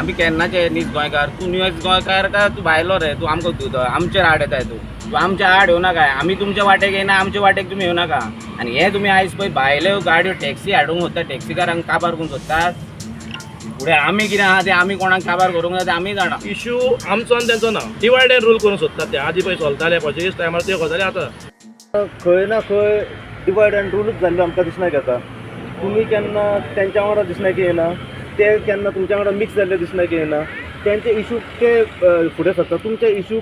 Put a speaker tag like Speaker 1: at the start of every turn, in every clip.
Speaker 1: आमी केन्नाचे नीज गोंयकार. तूं नीज गोंयकार काय तूं भायलो रे? तूं आमकां तूं आमचेर आड येताय तूं. तूं आमच्या आड येवं नाका, आमी तुमच्या वाटेक येयना, आमच्या वाटेक तुमी येवं नाका. आनी हे तुमी आयज पळय भायल्यो गाडयो टॅक्सी हाडूंक सोदता, टॅक्सीकारांक काबार करूंक सोदतात. फुडें आमी कितें आहा तें आमी कोणाक काबार करूंक जाय तें आमी जाणा.
Speaker 2: इशू आमचो आनी तेंचो ना, डिवायड एंड रूल करूंक सोदतात ते. आदी पळय चलताले पोर्चुगीज टायमार त्यो गजाली आतां
Speaker 3: खंय ना खंय डिवायड अँड रुलूच जाल्लो आमकां दिसनाक येता. तुमी केन्ना तेंच्या वांगडा दिसनाक येना, ते केन्ना तुमच्या वांगडा मिक्स जाल्ले दिसनाक येना. तेंचे इशू ते फुडें सरता, तुमचे इशू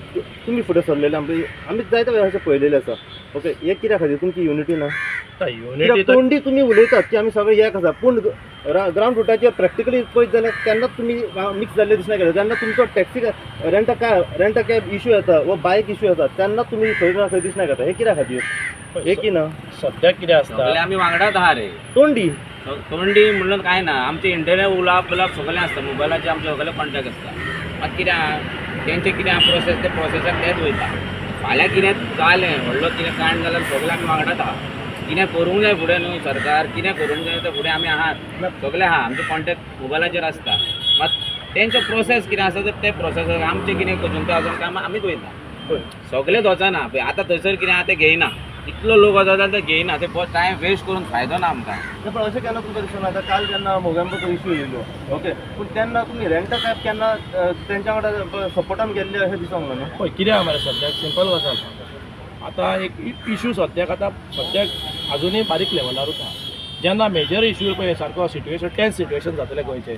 Speaker 3: तुमी फुडें सरलेले आमी जायते वेळार अशें पळयलेले आसा. ओके, हे कित्या खातीर तुमची युनिटी ना?
Speaker 2: युनिटी
Speaker 3: कित्याक तोंडी तुमी उलयतात की आमी सगळे एक आसा, पूण ग्रावंड रुटाचेर प्रॅक्टिकली पळयत जाल्यार केन्नाच तुमी मिक्स जाल्ले दिसना गेले. जेन्ना तुमचो taxi rent car, rent cab issue येता वा बायक इशू येता, तेन्ना तुमी खंय ना खंय दिसना येता. हे कित्या खातीर एक ना?
Speaker 2: सद्याक कितें आसता,
Speaker 1: सगळे आमी वांगडाच आहा रे.
Speaker 3: तोंडी.
Speaker 1: तोंडी म्हणून कांय ना, आमचे इंटरनेट उलोवप बिलोवप सगळें आसता, मोबायलाचेर आमचे सगळे कॉन्टेक्ट आसता. मात कितें आहा, तेंचें कितें आहा प्रोसेस, ते प्रोसेसाक तेच वयता. फाल्यां कितें जालें, व्हडलो कितें कांड जाल्यार सगळें आमी वांगडाच आहा. कितें करूंक जाय फुडें न्हू, सरकार कितें करूंक जाय तें फुडें आमी आहात, सगळे आहा. आमचे कॉन्टेक्ट मोबायलाचेर आसता. मात तेंचो प्रोसेस कितें आसा ते प्रोसेसाक आमचें कितें जुंता वचोन काम आमीच वयता. सगळेच वचना पळय आतां थंयसर कितें आहा तें घेयना, इतलो लोक वता जाल्यार ते घेयना, ते टायम वेस्ट करून फायदो ना आमकां.
Speaker 3: ना, पण अशें केन्ना तुमकां दिसना? आतां काल जेन्ना मोगेंबोचो इशू येयलो, ओके, पूण तेन्ना तुमी रेंट कॅब केन्ना तेंच्या वांगडा सपोर्टान गेल्ले अशें दिसोंक ना न्हू?
Speaker 2: पळय कितें आहा मरे, सद्याक सिंपल गजाल. आतां एक इशू सद्याक, आतां सद्याक आजुनूय बारीक लेवलारूच आहा. जेन्ना मेजर इशू पळय सारको सिट्युएशन, टेन्स सिट्युएशन जातलें गोंयचें,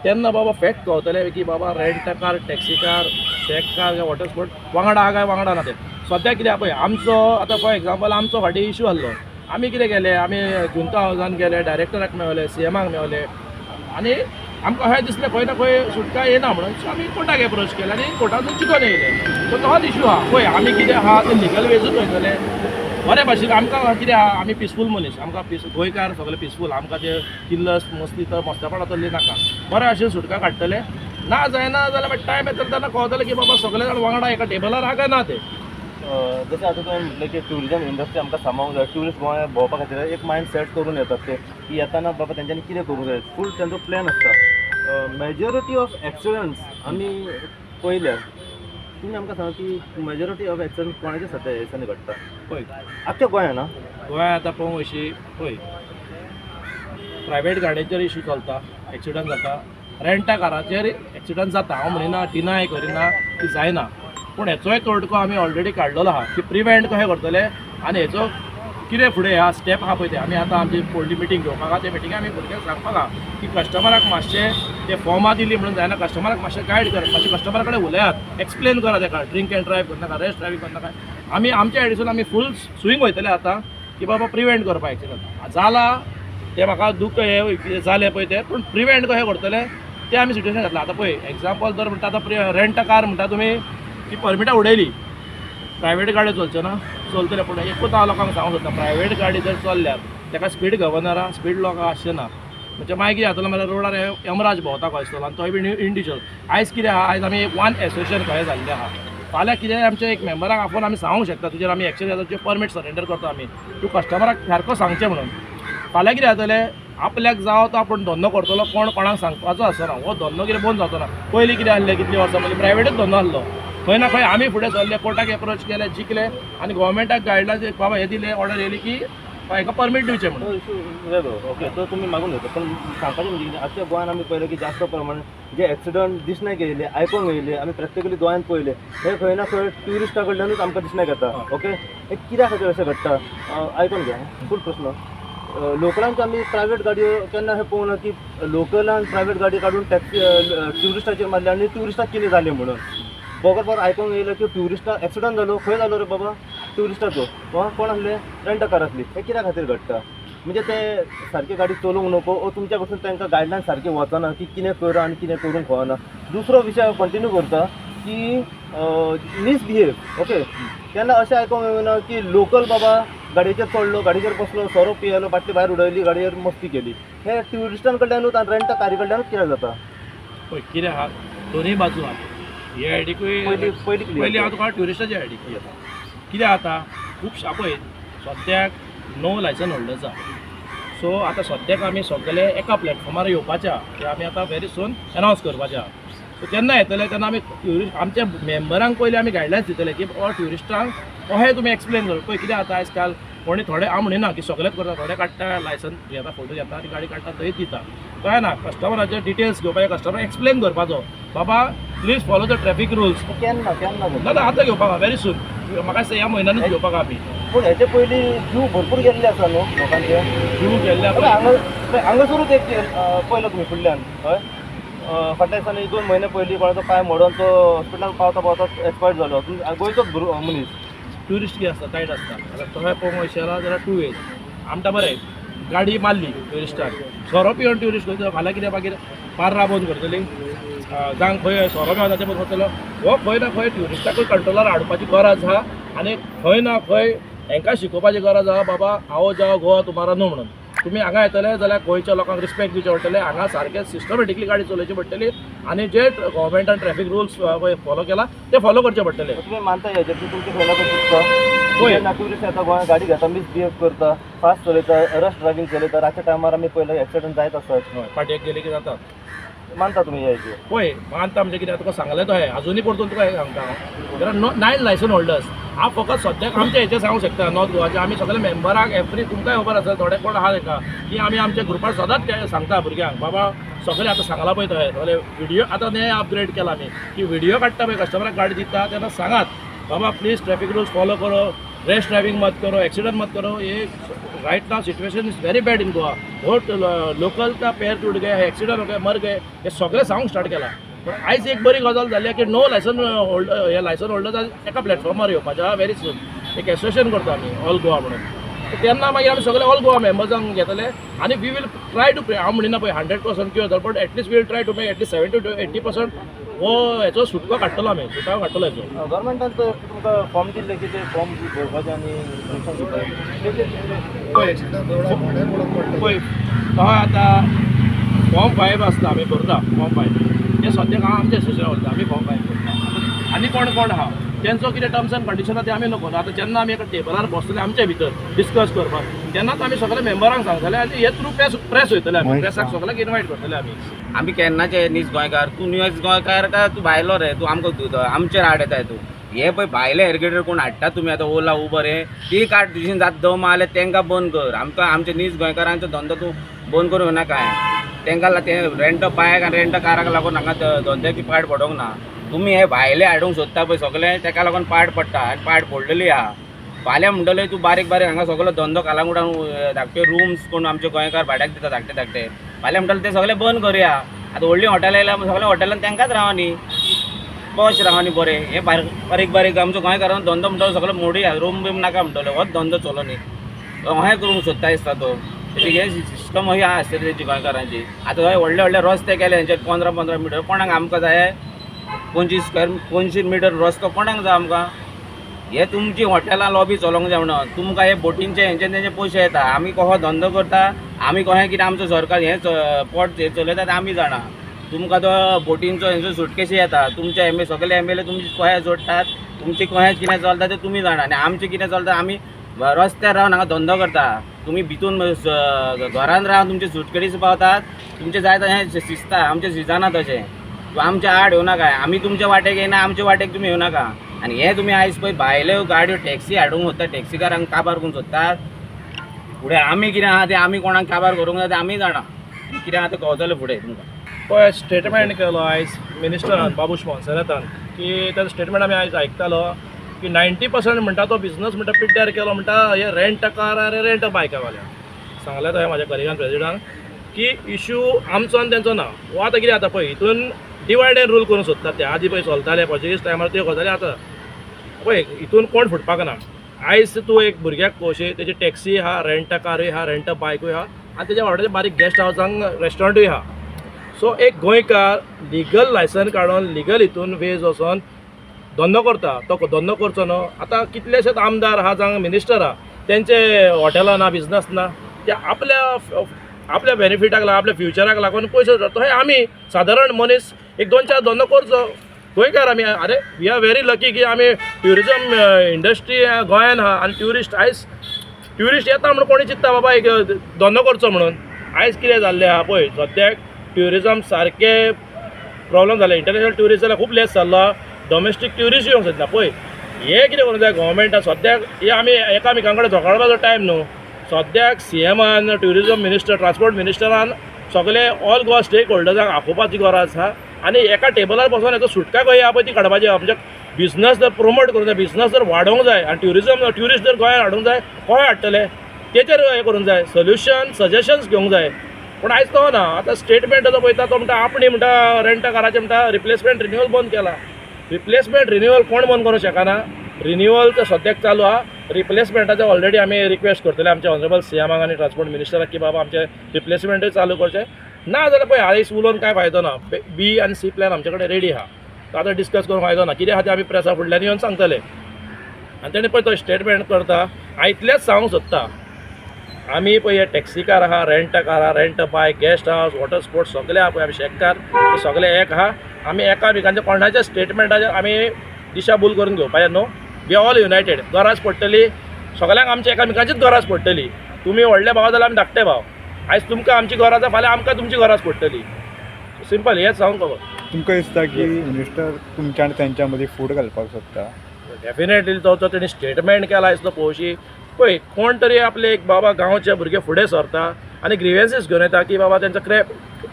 Speaker 2: तेन्ना बाबा फॅक्ट कळतलें की बाबा rent car, taxi car, shack car, water sport वांगडा आहा काय वांगडा ना ते. सद्याक कितें आहा पळय, आमचो आतां फॉर एग्जाम्पल आमचो फाटीं इशू आहलो, आमी कितें केलें, आमी जुंता हावजान गेले, डायरेक्टराक मेवले, सीएमाक मेवले आनी आमकां अशें दिसलें खंय ना खंय सुटका येना म्हणून. सो आमी कोर्टाक एप्रोच केलें आनी कोर्टासून जिखून येयले. सो तोच इशू आहा. पळय आमी कितें आहा ते लिगल वेजूच वयतले बरे भाशेन. आमकां कितें आहा, आमी पिसफूल मनीस, आमकां पीस, गोंयकार सगळे पिसफूल. आमकां ते किल्लस मस्ती तर मस्तेपणां तसली नाका. बरे भाशेन सुटका काडटले. ना जायना जाल्यार मागीर टायम येतलो तेन्ना कळतलें की बाबा सगळे जाण वांगडा एका टेबलार आहा काय ना ते.
Speaker 3: जशें आतां तुवें म्हटलें की ट्युरिजम इंडस्ट्री आमकां सांबाळूंक जाय. ट्युरिस्ट गोंया भोंवपा खातीर एक मायंड सेट करून येतात ते की येताना बाबा तेंच्यांनी कितें करूंक जाय, फूल तेंचो प्लॅन आसता. मेजॉरिटी ऑफ एक्सिडंट्स आमी पळयल्या. तुमी आमकां सांगा की मेजॉरिटी ऑफ एक्सिडंट कोणाचे सद्या ह्या दिसांनी घडटा?
Speaker 2: पळय,
Speaker 3: आख्ख्या गोंयान आं.
Speaker 2: गोंयांत आतां पळोवंक अशी पळय, प्रायवेट गाडयेचेर इशू चलता, एक्सिडंट जाता, रेंटा काराचेर एक्सिडंट जाता. हांव म्हणिना, डिनाय करिना की जायना, पूण हेचोय तोडको आमी ऑलरेडी काडलेलो आहा की प्रिवेंट कशें करतले आनी हेचो कितें फुडें ह्या स्टेप आहा पळय ते आमी आतां आमची फुडली मिटींग घेवपाक आहा. त्या मिटिंगे आमी भुरग्यांक सांगपाक आहा की कस्टमराक मातशें ते फॉर्मां दिली म्हणून जायना, कस्टमराक मातशें गायड करात, मातशें कस्टमरा कडेन उलयात, एक्सप्लेन करा ताका, ड्रिंक एंड ड्रायव्ह करनाका, रॅश ड्रायव्हींग करनाका. आमी आमच्या सायडीसून आमी फूल स्विंग वयतले आतां की बाबा प्रिवेंट करपाक. एक्सिडंट जाला तें म्हाका दुख्ख, हें कितें जालें पळय तें, पूण प्रिवेंट कशें करतले तें आमी सिट्युएशन घातलां. आतां पळय, एग्जाम्पल जर म्हणटा, आतां रेंट कार म्हणटा तुमी ती परमिटां उडयली, प्रायवेट गाडी चलच्यो ना? चलतले. पूण एकूच हांव लोकांक सांगूंक सोदता, प्रायवेट गाडी जर चल्ल्यार ताका स्पीड गवर्नर आहा, स्पीड लॉक आसचें ना. म्हणजे मागीर कितें जातलें म्हणल्यार रोडार यमराज भोंवता खंय आसतलो आनी तोय बी इंडिविज्युअल. आयज कितें आहा, आयज आमी वन एसोसिएशन खंय जाल्लें आहा. फाल्यां कितें आमच्या एक मेंबराक आपोवन आमी सांगूंक शकता, तुजेर आमी एक्शन घेता, तुजें परमीट सरेंडर करता आमी, तूं कस्टमराक सारको सांगचें म्हणून. फाल्यां कितें जातलें, आपल्याक जावो तो आपूण धंदो करतलो, कोण कोणाक सांगपाचो आसना. हो धंदो कितें बंद जावचो ना. पयलीं कितें आहलें, कितलीं वर्सां पयलीं प्रायवेटूच धंदो आहलो. खंय ना खंय आमी फुडें सरले, कोर्टाक एप्रोच केले, जिखले आनी गोवोरमेंटाक गायडलायन्स बाबा हे दिले, ऑर्डर येयली की हेका परमीट दिवचें म्हणून.
Speaker 3: तो इशू वेगळो, ओके, तो तुमी मागून घेता. पण सांगपाचें म्हणजे कितें, आख्ख्या गोंयान आमी पळयलें की जास्त प्रमाणात जे एक्सिडंट दिसनाक येयले, आयकोंक येयले, आमी प्रॅक्टिकली दोळ्यान पळयले, हे खंय ना खंय ट्युरिस्टा कडल्यानूच आमकां दिसनाक येता. ओके, हे कित्या खातीर अशें घडटा? आयकोन घे फूल प्रस्न. लोकलांच्यो आमी प्रायवेट गाडयो केन्ना अशें पळोवना की लोकलान प्रायवेट गाडी काडून टॅक्सी ट्युरिस्टाचेर मारले आनी ट्युरिस्टाक कितें जालें म्हणून. बगर बगर आयकोंक येयलें की ट्युरिस्टा एक्सिडंट जालो. खंय जालो रे बाबा? ट्युरिस्टाचो. कोण आसले? रेंट कार आसली. हें कित्या खातीर घडटा? म्हणजे ते सारकी गाडी चलोवंक नको ओ तुमच्या पासून तांकां गायडलायन सारकी वचना की कितें करा आनी कितें करूंक कळना? दुसरो विशय कंटिन्यू करता की मिसबिहेव. ओके, केन्ना अशें आयकोंक येवना की लोकल बाबा गाडयेचेर चडलो, गाडयेचेर बसलो, सोरो पियेलो, बाटली भायर उडयली, गाडयेर मस्ती केली. हे ट्युरिस्टां कडल्यानूच आनी रेंट कारी कडल्यानूच कित्याक जाता?
Speaker 2: पळय कितें आहा, दोनूय बाजू आहा. हे आयडीकूय
Speaker 3: पयली पयली clear.
Speaker 2: पयलीं हांव तुका ट्युरिस्टाची आयडी येता. कितें जाता, खुबशे पळय सद्याक नो लायसन होल्डर्स आहा. सो आतां सद्याक आमी सगळे एका प्लॅटफॉर्मार येवपाचे आहा, ते आमी आतां व्हेरी सून अनावन्स करपाचे आहा. सो केन्ना येतले तेन्ना आमी ट्युरिस्ट आमच्या मेंबरांक पयलीं आमी गायडलायन्स दितले की बाबा ट्युरिस्टांक कशें तुमी एक्सप्लेन कर. पळय कितें जाता आयज काल कोणी थोडे, हांव म्हणिना की सगळेच करता, थोडे काडटा लायसन्स घेता, फोटो घेता आनी गाडी काडटा थंयच दिता. कळ्ळें ना? कस्टमराचे डिटेल्स घेवपाचे, कस्टमर एक्सप्लेन करपाचो, बाबा please follow the traffic rules.
Speaker 3: केन्ना केन्ना
Speaker 2: ना ना, आतां घेवपाक व्हेरी सून, म्हाका दिसता ह्या म्हयन्यानूच घेवपाक आमी.
Speaker 3: पूण हेचे पयलीं जीव भरपूर गेल्ले आसा न्हू लोकांचे?
Speaker 2: जीव गेल्ले.
Speaker 3: पळय हांगा, पळय हांगासरूच एक पळयलो तुमी फुडल्यान, हय, फाटल्या दिसांनी 2 म्हयने पयलीं कोणाचो पांय मोडून तो हॉस्पिटलान पावता पावता एक्सपायर्ड जालो. गोंयचोच भुरगो मनीस.
Speaker 2: ट्युरिस्ट कितें आसता, टायट आसता. आतां तशें पळोवंक वयशे जाल्यार टू वेज आमकां बरें गाडी मारली ट्युरिस्टाक, सोरो पिवन ट्युरिस्ट खंय फाल्यां कितें मागीर पार्रा बंद करतली, जावं खंय सोरो मेळना तें बंद करतलो. हो खंय ना खंय ट्युरिस्टाकूय कंट्रोलार हाडपाची गरज आहा आनी खंय ना खंय हेंकां शिकोवपाची गरज आहा, बाबा आओ जाओ गोवा तुम्हारा न्हू म्हणून. तुमी हांगा येतले जाल्यार गोंयच्या लोकांक रिस्पेक्ट दिवचें पडटलें, हांगा सारकें सिस्टमॅटिकली गाडी चलोवची पडटली आनी जे गव्हर्मेंटान ट्रॅफिक रुल्स पळय फॉलो केला ते फॉलो करचे पडटले.
Speaker 3: तुमी मानता हेजेर की तुमचें खंय ना खंय चुकता?
Speaker 2: पळय.
Speaker 3: जेन्ना ट्युरिस्ट येता गोंयांत, गाडी घेता, मिसबिहेव करता, फास्ट चलयता, रश ड्रायव्हिंग चलयता, रातच्या टायमार आमी पयले एक्सिडंट जायत आसतात.
Speaker 2: हय, पाटयेक गेले की जातात.
Speaker 3: मानता तुमी हेजेर?
Speaker 2: पळय, मानता म्हणजे कितें, तुका सांगलें तो हें अजुनूय परतून तुका हें सांगता हांव, there are no 9 licence holders. हांव फकत सद्याक आमच्या हेचें सांगूंक शकता, नॉर्थ गोवाचे आमी सगळे मेंबरांक एवरी तुमकांय खबर आसा, थोडे कोण आहा तेका की आमी आमच्या ग्रुपार सदांच ते सांगता भुरग्यांक, बाबा सगळे आतां सांगलां पळय तुवें सगळे व्हिडियो आतां हें अपग्रेड केला आमी की व्हिडियो काडटा पळय, कस्टमराक गाडी दिता तेन्ना सांगात, बाबा प्लीज ट्रॅफिक रुल्स फॉलो करो, रॅश ड्रायव्हिंग मत करो, एक्सिडंट मत करो. ये right now situation is very bad in Goa, बहुत लोकल का पैर टूट गए, एक्सिडंट हो गए, मर गए. हे सगळें सांगूंक स्टार्ट केलां. पूण आयज एक बरी गजाल जाली की नो लायसन होल्ड, हे लायसन होल्डर्स एका प्लॅटफॉर्मार येवपाचें आहा व्हेरी सून. एक एसोसिएशन करता आमी ऑल गोवा म्हणून. तेन्ना मागीर आमी सगळे ऑल गोवा मेंबर्सांक घेतले आनी we will try to, हांव म्हणिना पळय 100% कितें जाता, but at least we will try to make at least 70 to 80% हो हेचो सुटको काडटलो आमी, सुटावो काडटलो हेचो.
Speaker 3: गव्हर्मेंटान तर तुमकां फॉर्म दिल्ले की ते फॉर्म भरपाचे आनी इन्फॉर्मेशन दिवपाचें?
Speaker 2: पळय पळय, तो आतां फॉर्म 5 आसता, आमी भरता फॉर्म 5. ते सद्याक हांव आमच्या एसोसिएशन उरता, आमी फॉर्म 5 भरता. आनी कोण कोण आहा तेंचो कितें टर्म्स एंड कंडिशन आहा ते आमी नको. आतां जेन्ना आमी एका टेबलार बसतले आमचे भितर डिस्कस करपाक, तेन्नाच आमी सगळे मेंबरांक सांगतले आनी हे थ्रू प्रेस प्रेस वयतले, आमी प्रेसाक सगळ्यांक इनवायट करतले आमी.
Speaker 1: आमी केन्नाचे नीज गोंयकार. तूं नीज गोंयकार काय तूं भायलो रे? तूं आमकां आमचेर आड येताय तूं. हे पळय भायले एरगेटर कोण हाडटा तुमी आतां ओला उबर हे ती काड तुजेन जात दम आसल्यार तांकां बंद कर. आमकां आमचे नीज गोंयकारांचो धंदो तूं बंद करूंक नाका. तांकां ते रेंट बायक आनी रेंट काराक लागून हांगा धंद्याची पाड पडोंक ना. तुमी हे भायले हाडूंक सोदता पळय सगळे, ताका लागून पाड पडटा आनी पाड पडलेली आहा. फाल्यां म्हणटले तूं बारीक बारीक हांगा सगळो धंदो कालांगुटान धाकटे रुम्स कोण आमचे गोंयकार भाड्याक दिता धाकटे धाकटे, फाल्यां म्हणटले ते सगळे बंद करुया. आतां व्हडलीं हॉटेलां येयल्या, सगळे हॉटेलान तांकांच रावा न्ही, पॉश रावा न्ही बरें. हे बारीक बारीक बारीक आमचो गोंयकारान धंदो म्हणटलो सगळो मोडया, रूम बीम नाका म्हणटलो, होच धंदो चलो न्ही. अहें करूंक सोदता दिसता तो. तेजी हे सिस्टम अशी आहा आसतली तेजी गोंयकारांची. आतां हय व्हडले व्हडले रस्ते केले हेंचे 15 15 मिटर, कोणाक आमकां जाय 25 स्क्वेर 25 मिटर रस्तो कोणाक जाय आमकां? हे तुमची हॉटेलां लॉबी चलोवंक जाय म्हणून तुमकां हे बोटींचे हेंचे तेंचे पयशे येता. आमी कसो धंदो करता, आमी कशें कितें आमचो सरकार हें पोट हें चलयता तें आमी जाणा. तुमकां तो बोटींचो हेंचो सुटकेशी येता. तुमचे एम ए सगळे एम एल ए तुमची कशें जोडटात, तुमचें कशें कितें चलता तें तुमी जाणा आनी आमचें कितें चलता. आमी रस्त्यार रावन हांगा धंदो करता, तुमी भितून घरान रावन तुमचे सुटकेटीस पावतात, तुमचें जाय तशें शिजता, आमचें शिजना तशें. तूं आमच्या आड येवं नाका, आमी तुमच्या वाटेक येयना, आमच्या वाटेक तुमी येवं नाका. आनी हे तुमी आयज पळय भायल्यो गाडयो टॅक्सी हाडूंक सोदता, टॅक्सीकारांक काबार करूंक सोदतात. फुडें आमी कितें आहा तें आमी कोणाक काबार करूंक जाय तें आमी जाणा. कितें आहा तें कळटलें फुडें तुमकां.
Speaker 2: पळय, स्टेटमेंट केलो आयज मिनिस्टरान बाबूश मोन्सेरातान की ताजो स्टेटमेंट आमी आयज आयकतालो की 90% म्हणटा तो बिजनस म्हणटा पिड्ड्यार केलो म्हणटा हे रेंट कार आनी रेंट बायकावाल्या. सांगलें तो म्हाज्या कलिगान प्रेजिडंटान की इशू आमचो आनी तेंचो ना. हो आतां कितें जाता पळय, हितून डिवायड एंड रूल करूंक सोदतात ते. आदीं पळय चलताले पोर्चुगीज टायमार त्यो गजाली. आतां पळय हितून कोण फुटपाक ना. आयज तूं एक भुरग्याक पळोवशी, तेजी टॅक्सी आहा, रेंट कारूय आहा, रेंट बायकूय आहा आनी तेज्या वांगडा बारीक गेस्ट हावसांक रेस्टॉरंटूय आहा. सो एक गोंयकार लिगल लायसन काडून लिगल हितून वेज वचोन धंदो करता, तो धंदो करचो न्हू. आतां कितलेशेच आमदार आहा जावं मिनिस्टर आहा, तेंचे हॉटेलां ना, बिजनस ना. ते आपल्या आपल्या बेनिफिटाक लागून, आपल्या फ्युचराक लागून पयशे जोडटा. तशें आमी सादारण मनीस एक दोन चार धंदो करचो. गोंयकार आमी, आरे we are very lucky की आमी ट्युरिजम इंडस्ट्री गोंयान आहा आनी ट्युरिस्ट आयज ट्युरिस्ट येता म्हणून कोणी चिंत्ता बाबा एक धंदो करचो म्हणून. आयज कितें जाल्लें आहा पळय, सद्याक ट्युरिजम सारकें प्रॉब्लम जाला. इंटरनॅशनल ट्युरिस्ट जाल्यार खूब लेस जाल्लो, डॉमेस्टीक ट्युरिस्ट येवंक सोदना. पळय, हें कितें करूंक जाय गव्हर्मेंटान सद्याक, हे आमी एकामेकां कडेन झगडपाचो टायम न्हू. सद्याक सीएमान, ट्युरिजम मिनिस्टर, ट्रान्सपोर्ट मिनिस्टरान सगळे ऑल गोवा स्टेक होल्डर्सांक आपोवपाची गरज आसा आनी एका टेबलार बसोन हेचो सुटका खंय आहा पळय ती काडपाची. आमच्या बिजनस जर प्रोमोट करूंक जाय, बिजनस जर वाडोवंक जाय आनी ट्युरिजम, ट्युरिस्ट जर गोंयांत हाडूंक जाय, खंय हाडटले तेचेर हें करूंक जाय, सोल्युशन, सजेशन्स घेवंक जाय. पूण आयज तो ना. आतां स्टेटमेंट जो पळयता, तो म्हणटा आपणी म्हणटा रेंट काराचें म्हणटा रिप्लेसमेंट रिन्युअल बंद केला. रिप्लेसमेंट रिन्युअल कोण बंद करूंक शकना. रिन्युअल तर सद्याक चालू आहा. रिप्लेसमेंटाचें ऑलरेडी आमी रिक्वेस्ट करतले आमच्या ऑनरेबल सीएमाक आनी ट्रान्सपोर्ट मिनिस्टराक की बाबा, आमचें रिप्लेसमेंटूय चालू करचें. ना जाल्यार पळय, आयज उलोवन कांय फायदो ना. बी आनी सी प्लॅन आमचे कडेन रेडी आहा. तो आतां डिस्कस करून फायदो ना. कितें आहा तें आमी प्रेसा फुडल्यान येवन सांगतले. आनी तेणी पळय, तो स्टेटमेंट करता. हांव इतलेंच सांगूंक सोदता, आमी पळय हे टॅक्सीकार आहा, रेंट कार आहा, rent bike, guest house, water sports सगळे आहा पळय, आमी शेतकार, ते सगळे एक आहा. आमी एकामेकांच्या कोणाच्या स्टेटमेंटाचेर आमी दिशाभूल करून घेवपाचें न्हू. We all united. गरज पडटली सगळ्यांक, आमच्या एकामेकांचीच गरज पडटली. तुमी व्हडले भाव जाल्यार आमी धाकटे भाव. आयज तुमकां आमची गरज आसा, फाल्यां आमकां तुमची गरज पडटली. सिंपल, हेंच सांगूंक खबर.
Speaker 4: तुमकां दिसता की मिनिस्टर तुमच्या आनी तेंच्या मदीं फूट घालपाक सोदता?
Speaker 2: डेफिनेटली. तो तो तेणी स्टेटमेंट केला आयज तो पळोवशी. पळय, कोण तरी आपले एक बाबा गांवचे भुरगे फुडें सरता आनी ग्रिव्हन्सीस घेवन येता की बाबा, तेंचो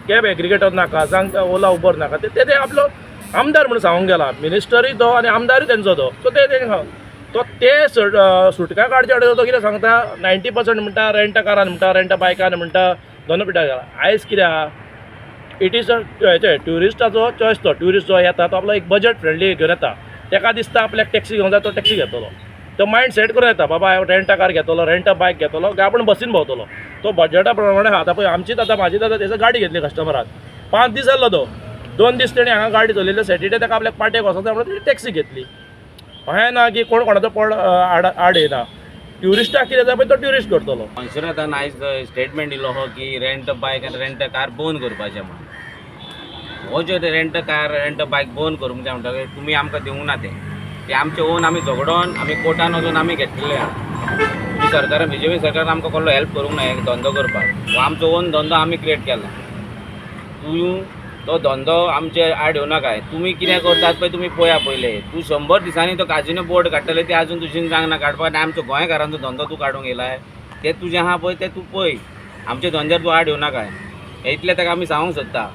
Speaker 2: कॅब एग्रिगेटर नाका, जावं ओला उबर नाका. ते ते आपलो आमदार म्हणून सांगूंक गेला. मिनिस्टरूय तो आनी आमदारूय तेंचो तो. सो ते तेंकां तो ते सुटका काडचे आड तो कितें सांगता, 90% म्हणटा रेंट कारान म्हणटा, रेंट बायकान म्हणटा, दोन पिठार घाला. आयज कितें आहा, it is a हेचे ट्युरिस्टाचो चॉयस. तो ट्युरिस्ट जो येता, तो आपलो एक बजट फ्रेंडली घेवन येता. ताका दिसता आपल्याक टॅक्सी घेवंक जाय, तो टॅक्सी घेतलो. तो मायंड सेट करून येता, बाबा, हांव रेंट कार घेतलो, रेंट बायक घेतलो काय आपूण बसीन भोंवतलो. तो बजटा प्रमाणे आहा. आतां पळय, आमचीच आतां, म्हाजीच आतां तेजो गाडी घेतली कस्टमरान. 5 दीस जाल्लो तो, 2 दीस तेणी हांगा गाडी चलयली. सॅटर्डे ताका आपल्याक पार्टेक वचोंक जाय म्हणून तेणी टॅक्सी घेतली. अहें ना की कोण कोणाचो पोड आड आड येना. ट्युरिस्टाक कितें जाय पळय, तो ट्युरिस्ट करतलो.
Speaker 1: मनसुरातान आयज स्टेटमेंट दिलो हो की रेंट बायक आनी रेंट कार बंद करपाचें म्हणून. हो जो रेंट कार, रेंट बायक बंद करूंक जाय म्हणटकीर तुमी आमकां दिवंक ना तें. ते आमचे ओन आमी झगडोन, आमी कोर्टान वचून आमी घेतलेले आहा. तुमी सरकारान, बीजेपी सरकारान आमकां कसलो हेल्प करूंक ना हे धंदो करपाक. हो आमचो ओन धंदो आमी क्रिएट केला. तूं तो धंदो आमचे आड येवं नाकाय. तुमी कितें करतात पळय, तुमी पळया पयले. तूं 100 दिसांनी तो काजिनो बोर्ड काडटले, ते आजून तुजेन जावंक ना काडपाक आनी आमचो गोंयकारांचो धंदो तूं काडूंक येयलाय. ते तुजें आहा पळय, ते तूं पळय. आमच्या धंद्यार तूं आड येवं नाकाय. हे इतलें ताका आमी सांगूंक सोदता.